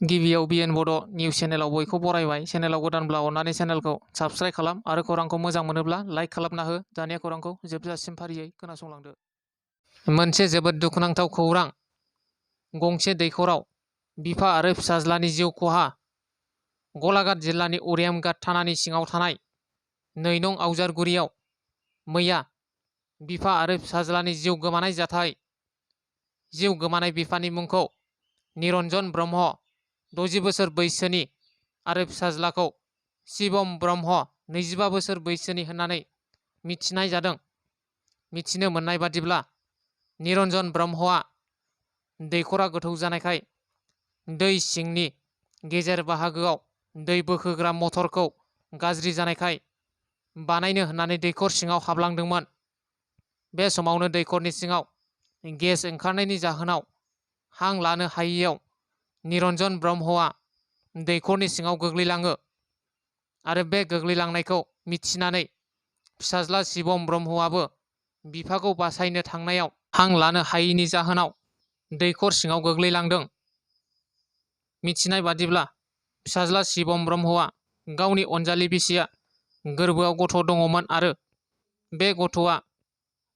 गिबियाव बिएन बड' निउस चेनेलाव बयखौ बरायबाय। चेनेलाव गोदानब्ला अननानै चेनेलखौ साबस्क्राइब खालाम आरो खौरांखौ मोजां मोनोब्ला लाइक खालामना हो। दानिया खौरांखौ जोबजासिम फारियै खोनासंलांदो। मोनसे जोबोद दुखुनांथाव खौरां। गंसे दैखराव बिफा आरो फिसाज्लानि जिउ खहा। गलाघाट जिल्लानि उरियामघाट थानानि सिङाव थानाय 2 नं आवजारगुरियाव मैया बिफा आरो फिसाज्लानि जिउ गोमानाय जाथाय। जिउ गोमानाय बिफानि मुंखौ निरन्जन ब्रह्म 60 बोसोर बैसोनि आरो फिसाज्लाखौ शिबम ब्रह्म 25 बोसोर बैसोनि होननानै मिथिनाय जादों। मिथिनो मोननाय बादिब्ला निरन्जन ब्रह्मआ दैखरा गोथौ जानायखाय दै सिंनि गेजेर बाहागोआव दै बोखोग्रा मटरखौ गाज्रि जानायखाय बानायनो होननानै दैखर सिङाव हाबलांदोंमोन। बे समावनो दैखरनि सिङाव गेस ओंखारनायनि जाहोनाव हां लानो हायैयाव निरन्जन ब्रह्मआ दैखरनि सिङाव गोग्लैलाङो आरो बे गोग्लैलांनायखौ मिथिनानै फिसाज्ला शिबम ब्रह्मआबो बिफाखौ बासायनो थांनायाव हां लानो हायैनि जाहोनाव दैखर सिङाव गोग्लैलांदों। मिथिनाय बादिब्ला फिसाज्ला शिबम ब्रह्मआ गावनि अनजालि बिसिया गोरबोआव गथ' दङमोन आरो बे गथ'आ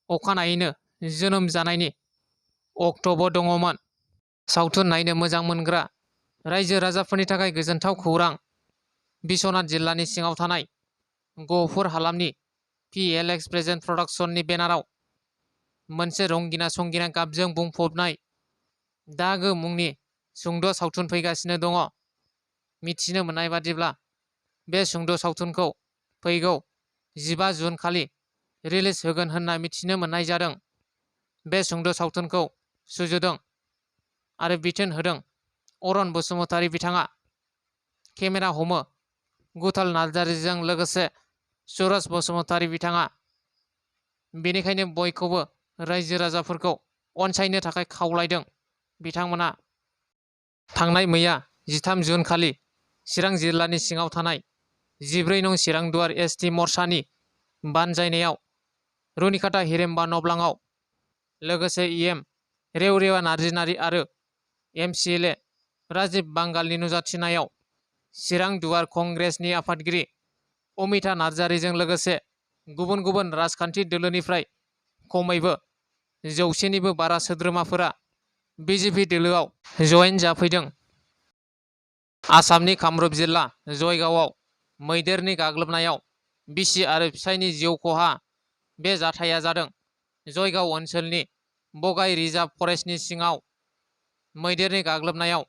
अखानायैनो जोनोम जानायनि अक्ट'बो दङमोन। सावथुन नायनो मोजां मोनग्रा रायजो राजाफोरनि थाखाय गोजोनथाव खौरां। बिश्वनाथ जिल्लानि सिङाव थानाय गहपुर हालामनि PLX प्रेजेन्ट प्रडाक्शननि बेनाराव मोनसे रंगिना संगिना गाबजों बुंफबनाय दागो मुंनि सुंद' सावथुन फैगासिनो दङ। मिथिनो मोननाय बादिब्ला बे सुंद' सावथुनखौ फैगौ 15 जुन खालि रिलिज होगोन होनना मिथिनो मोननाय जादों। बे सुंद' सावथुनखौ सुजुदों आरो बिथोन होदों अरन बसुमतारी। बिथाङा केमेरा हमो गुथाल नार्जारीजों लोगोसे सुरज बसुमतारी बिथाङा। बेनिखायनो बयखौबो रायजो राजाफोरखौ अनसायनो थाखाय खावलायदों। बिथांमोना थांनाय मैया 13 जुन खालि चिरां जिल्लानि सिङाव थानाय 14 नं चिरां दुवार ST मर्चानि बानजायनायाव रुनिकाटा हिरेम्बा नब्लाङाव लोगोसे EM रेवरेवा नार्जिनारी आरो MCLA राजिब बांगालनि नुजाथिनायाव चिरां दुवार कंग्रेसनि आफादगिरि अमिता नार्जारीजों लोगोसे गुबुन गुबुन राजखान्थि दोलोनिफ्राय खमैबो 100निबो बारा सोद्रोमाफोरा BJP दोलोआव जयेन जाफैदों। आसामनि कामरुप जिल्ला जयगावआव मैदेरनि गाग्लोबनायाव बिसि आरो फिसायनि जिउ खहा। बे जाथाया जादों जयगाव ओनसोलनि बगाई रिजार्भ फरेस्टनि सिङाव। मैदेरनि गाग्लोबनायाव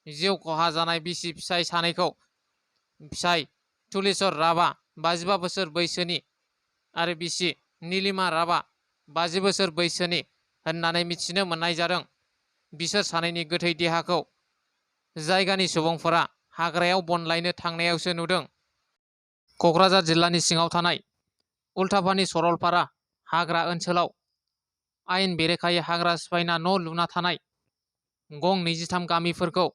जिउ खहा जानाय बिसि फिसाय सानैखौ फिसाय तुलेश्वर राभा 55 बोसोर बैसोनि आरो बिसि नीलिमा राभा 50 बोसोर बैसोनि होननानै मिथिनो मोननाय जादों। बिसोर सानैनि गोथै देहाखौ जायगानि सुबुंफोरा हाग्रायाव बन लायनो थांनायावसो नुदों। क'क्राझार जिल्लानि सिङाव थानाय उल्टापानि सरलपारा हाग्रा ओनसोलाव आयेन बेरेखायै हाग्रा सिफायना न' लुना थानाय गं 23 गामिफोरखौ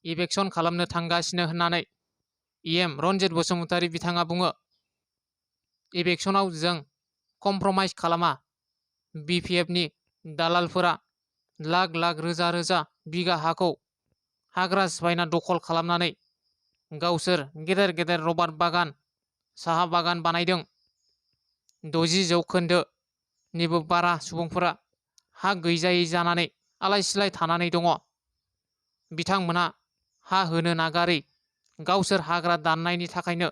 इभेक्सन खालामनो थांगासिनो होननानै EM रन्जित बसुमतारी बिथाङा बुङो। इभेक्सनाव जों कमप्रमाइज खालामा। BPFनि दालालफोरा लाख लाख रोजा रोजा बिगा हाखौ हाग्रा सिफायना दखल खालामनानै गावसोर गेदेर गेदेर रबार बागान साहा बागान बानायदों। 60% बारा सुबुंफोरा हा गैजायै जानानै आलाय सिलाय थानानै दङ। बिथांमोना हा होनो नागारै गावसोर हाग्रा दाननायनि थाखायनो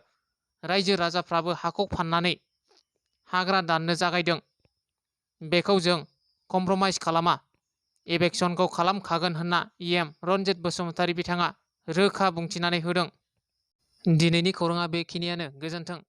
रायजो राजाफ्राबो हाखौ फाननानै हाग्रा दाननो जागायदों। बेखौ जों कमप्रमाइज खालामा। इभेक्सनखौ खालामखागोन होनना EM रन्जित बसुमतारी बिथाङा रोखा बुंथिनानै होदों। दिनैनि खौराङा बेखिनियानो। गोजोन्थों।